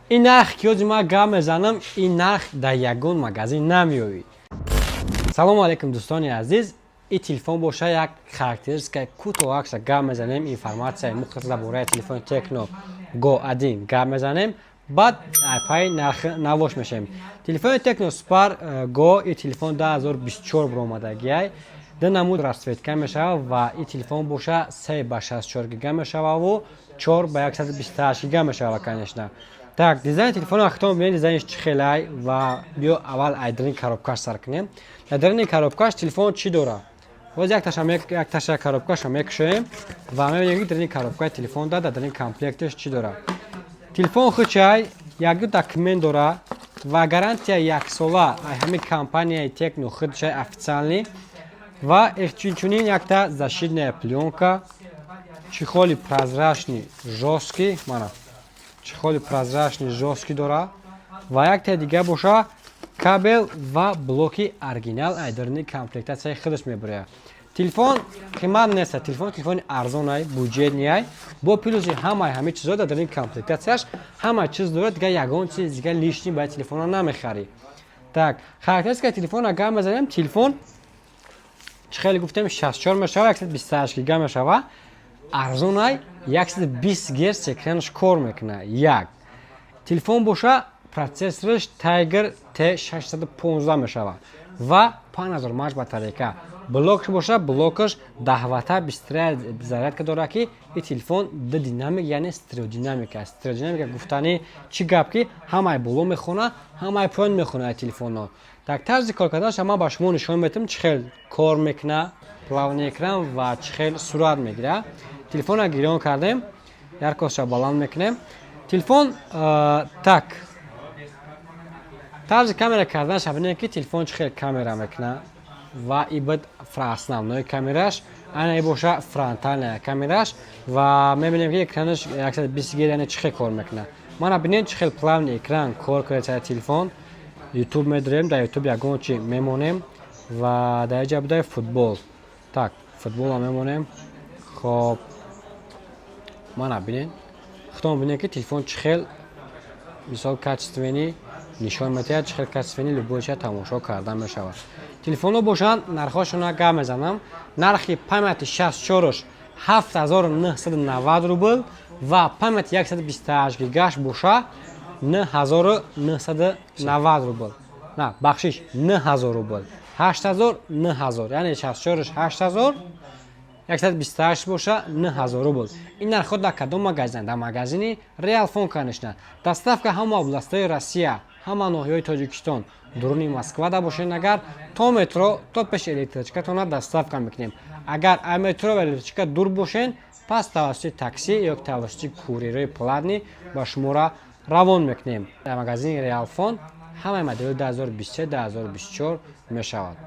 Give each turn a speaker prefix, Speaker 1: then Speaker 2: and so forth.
Speaker 1: Ин нарх, ки ҳози ман гап мезанам, ин нарх дар ягон магазин намеёбӣ. Салому алайкум, дӯстони азиз. Ин телефон боша, як характеристикаи кӯтоҳакша гап мезанем, информатсияи мухтасар дар бораи телефони Tecno Go 1 гап мезанем, баъд пайи нархи навош мешавем. Телефони Tecno Spark Go, ин телефон 2024 баромадагиай, ду намуд расцветка мешавад ва ин телефон боша 3 ба 64 гига мешававу 4 ба 128 гига мешавад, конечно. Так, дизайни телефонро хитон бинед, дизайниш чӣ хелай. Ва биё, аввал ай дарини коробкаш сар кунем. Дар дарини коробкаш телефон чӣ дорад? Боз якташа коробкаша мекушоем ва мебинем, ки дарини коробкаи телефон дар дарини комплекташ чӣ дорад. Телефон хучай якду документ дорад ва гарантия яксола ай ҳамин компанияи Tecno худшай, официальный, ва инчунин якта защитная плёнка, чехоли прозрачный жёсткий, мана, чехоли прозрачный жёсткий дорад ва якта дига боша кабел ва блоки оригинал ай дарини комплектатсияи худаш мебарояд. Телефон қимат нест, телефон телефони арзонай, бюджетныйай, бо плюси ҳамаи ҳамин чизҳо дар дарини комплектатсияш ҳама чиз дорад. Дига ягон чиз дига лишний ба телефона намехарӣ. Так, характеристикаи телефона гап мезанем. Телефон, чӣ хеле гуфтем, 64 мешава, 128 гига мешава, арзонай, 120 герц экранаш кор мекунад. Як телефон боша, процессораш Tiger T615 мешавад ва 5000 мАч батарейка. Блокш боша, блокаш 10 ватта быстрая зарядка дорад, ки ин телефон д динамик, яъне стереодинамика аст. Стереодинамика гуфтани чӣ гап, ки ҳамаи боло мехона, ҳамаи поён мехона телефонро. Так, тарзи кор карданаш ман ба шумо нишон медиҳам, чӣ хел кор мекуна плавный экран ва чӣ хел сурат мегирад. Телефонро гирён кардем, яркостьша баланд мекунем. Телефон, так, тарзи камера карданаш бинем, ки телефон чӣ хел камера мекунад. Ва и буд основной камераш, ана и боша фронтальная камераш. Ва мебинем, ки экранаш 120 герц, яъне чӣ хел кор мекунад. Мана, бинед, чӣ хел плавный экран кор кардааст телефон. Ютуб медорем, дар Ютуб ягон чи мемонем ва дар ҷа будай футбол. Так, футболро мемонем. Хоб, мана, бинед, худтон бинед, ки телефон чӣ хел, мисол, качественный нишон медиҳад, чӣ хел качественный любой чиз тамошо карда мешавад. Телефонҳо бошанд, нархҳошона гап мезанам. Нархи памяти 64-ш 7990 рубл ва памяти 128 гигаш боша 9990 рубл, на, бахшиш, 9000 рубл. 8000, 9000, яъне 64-ш 8000, 128 боша 9000 рубл. Ин нархҳо дар кадом магазин? Дар магазини Реалфон, конечно. Доставка ҳама областҳои Россия, ҳама ноҳияҳои Тоҷикистон, дуруни Москвада бошед агар, то метро, то пеши электричкатона доставка мекунем. Агар а метро ва электричка дур бошен, пас тавассути таксӣ ё тавассути курьерои платный ба шуморо равон мекунем. Дар магазини Реалфон ҳамаи модели 2023, 2024 мешавад.